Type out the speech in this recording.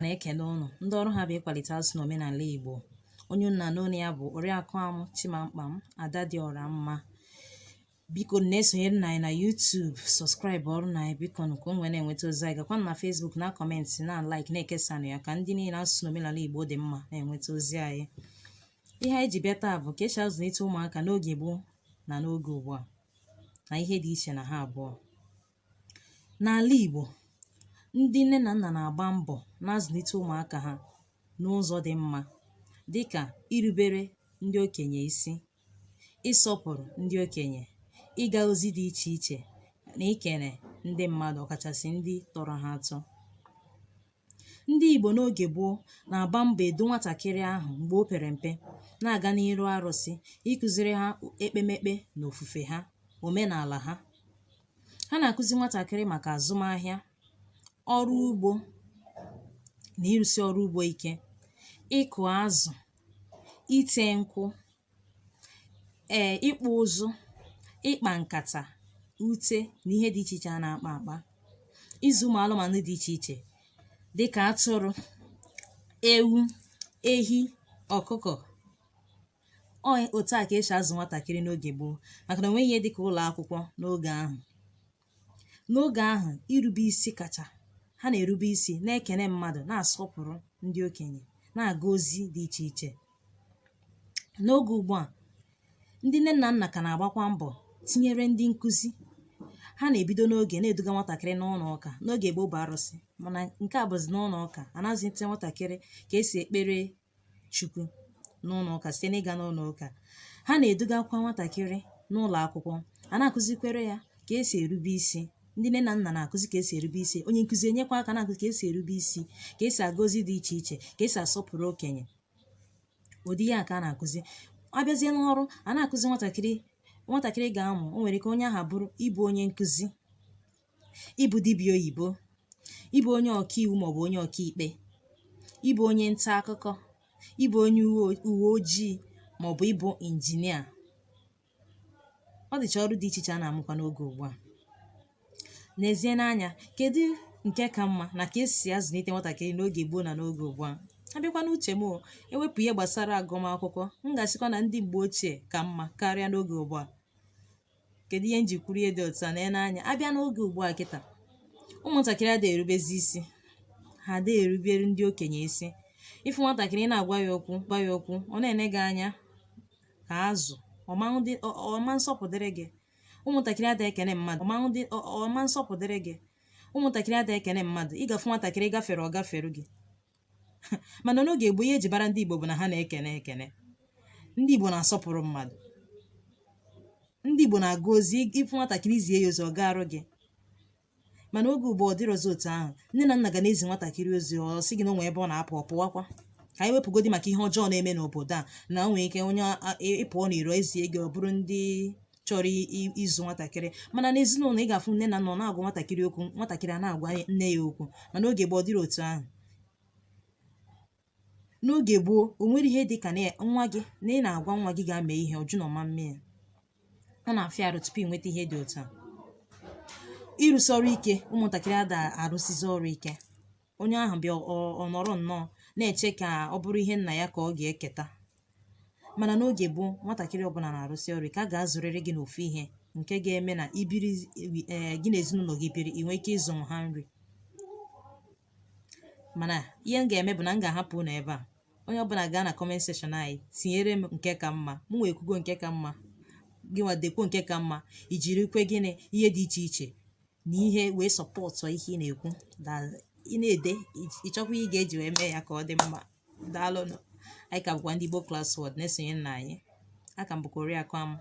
Na-ekele ụnụ ndị ọrụ ha bụ ịkwalite asụsụ na omenala Igbo. Onye unu na-anụ olu ya bụ Oriakụ Amụ Chimamkpam Ada dị ọra mma. Biko na-esonyere na anyị na YouTube, subscribe ọrụ na anyị, biko nụ, ka unu wee na-enweta ozi anyị. Gakwa na Facebook na comment, na like, na-ekesanụ ya ka ndị niile asụsụ na omenala Igbo dị mma na-enweta ozi anyị. Ihe anyị ji bịa taa bụ ka esi azụlite ụmụaka n'oge gboo na n'oge ugbu a, na ihe dị iche na ha abụọ. N'ala Igbo, ndị nne na nna na-agba mbọ na-azụlite ụmụaka ha n'ụzọ dị mma, dịka irubere ndị okenye isi, ịsọpụrụ ndị okenye, ịga ozi dị iche iche, na ikele ndị mmadụ, ọkachasị ndị tọrọ ha atọ. Ndị Igbo n'oge gboo na-agba mbọ edu nwatakịrị ahụ mgbe o pere mpe na-aga n'iru arụsị, ịkụziri ha ekpemekpe na ofufe ha, omenala ha. Ha na-akụzi nwatakịrị maka azụmahịa, ọrụ ugbo na ịrụsi ọrụ ugbo ike, ịkụ azụ, ite nkwụ, ịkpụ ụzụ, ịkpa nkata, ute na ihe dị iche iche a na-akpa akpa, ịzụ ụmụ anụmanụ dị iche iche dịka atụrụ, ewu, ehi, ọkụkọ. Ọ otu a ka esi azụ nwatakịrị n'oge gboo, maka na onweghị ihe dịka ụlọ akwụkwọ n'oge ahụ. N'oge ahụ, irube isi kacha. Ha na-erube isi, na-ekene mmadụ, na-asọpụrụ ndị okenye, na-aga ozi dị iche iche. N'oge ugbu a, ndị nne na nna ka na-agbakwa mbọ tinyere ndị nkụzi. Ha na-ebido n'oge na-eduga nwatakịrị n'ụlọ ụka. N'oge gboo bụ arụsị, mana nke a bụzi n'ụlọ ụka. A na-azụlite nwatakịrị ka esi ekpere Chukwu n'ụlọ ụka site n'ịga n'ụlọ ụka. Ha na-edugakwa nwatakịrị n'ụlọ akwụkwọ, a na-akụzikwere ya ka esi erube isi. Ndị nne na nna na-akụzi ka esi erube isi, onye nkụzi enyekwa aka na-akụzi ka esi erube isi, ka esi aga ozi dị iche iche, ka esi asọpụrụ okenye. Ụdị ihe a ka a na-akụzi. Abịazie n'ọrụ a na-akụzi nwatakịrị, nwatakịrị ga-amụ, o nwere ike onye ahụ bụrụ ịbụ onye nkụzi, ịbụ dibịa oyibo, ịbụ onye ọkaiwu maọbụ onye ọkaikpe, ịbụ onye nta akụkọ, ịbụ onye uwe ojii maọbụ ịbụ injinia. Ọ dịcha ọrụ dị iche iche a na-amụkwa n'oge ugbu a. N'ezie n'anya, kedu nke ka mma na ka esi azụlite nwatakịrị n'oge gboo na n'oge ugbu a? Abịakwa n'uche m, ewepụ ihe gbasara agụmakwụkwọ, m ga-asịkwa na ndị mgbe ochie ka mma karịa n'oge ugbu a. Kedu ihe m ji kwuru ihe dị otu a? Na anya abịa n'oge ugbu a kịta, ụmụntakịrị adịghị erubezi isi, ha adịghị erubere ndị okenye isi. Ịfụ nwatakịrị, na-agwa ya okwu, gwa ya okwu, ọ na-ene gị anya ka azụ, ọma nsọpụdịrị gị. Ụmụntakịrị adịghị ekene mmadụ, ọma nsọpụdịrị gị. Ụmụntakịrị adịghị ekene mmadụ. Ịgafe nwatakịrị gafere, ọ gafere gị. Mana n'oge gboo, ihe eji bara ndị Igbo bụ na ha na-ekene ekene. Ndị Igbo na-asọpụrụ mmadụ. Ndị Igbo na-aga ozi. Ịfụ nwatakịrị, zie ya ozi, ọ ga-arụ gị. Mana oge ugbu a, ọ dịrọzi otu ahụ. Nne na nna ga na-ezi nwatakịrị ozi, ọ sị gị na o nwee ebe ọ na-apụ, ọ pụwakwa. Ka anyị wepụgodi maka ihe ọjọọ na-eme n'obodo a, na o nwere ike onye ịpụọ n'iro ezie gị, ọ bụrụ ndị chọrọ izu nwatakịrị. Mana n'ezinụlọ, ị ga-afụ nne na nna ọ na-agwa nwatakịrị okwu, nwatakịrị a na-agwa nne ya okwu. Mana oge gboo, ọ dịrị otu ahụ. N'oge gboo, o nwere ihe dị ka na nwa gị na ị na-agwa nwa gị ga-eme ihe, ọjụ na ọma mme ya. Ọ na-afịa arụ tupu ị nweta ihe dị otu a. Ịrụsi ọrụ ike, ụmụntakịrị ada arụsizi ọrụ ike. Onye ahụ bịa, ọ nọrọ nnọọ na-eche ka ọ bụrụ ihe nna ya ka ọ ga-eketa. Mana n'oge gboo, nwatakịrị ọbụla na-arụsi ọrụ ike. A ga-azụrịrị gị n'ofu ihe nke ga-eme na ibiri, ee, gị na ezinụlọ gị biri, ị nwee ike ịzụ ha nri. Mana ihe m ga-eme bụ na m ga-ahapụ unu ebe a. Onye ọbụla gaa na comment section anyị, tinyere m nke ka mma. M wee kwugo nke ka mma, gị nwa dekwuo nke ka mma. Ijirikwe gịnị, ihe dị iche iche na ihe wee support ihe ị na-ekwu. Ị na-ede, ịchọkwa ihe ị ga-eji wee mee ya ka ọ dị mma. Daalụnụ. Anyị ka bụkwa ndị Igbo Class World. Na-esonye nna anyị. Aka m bụkwa Oriakụ Amụ.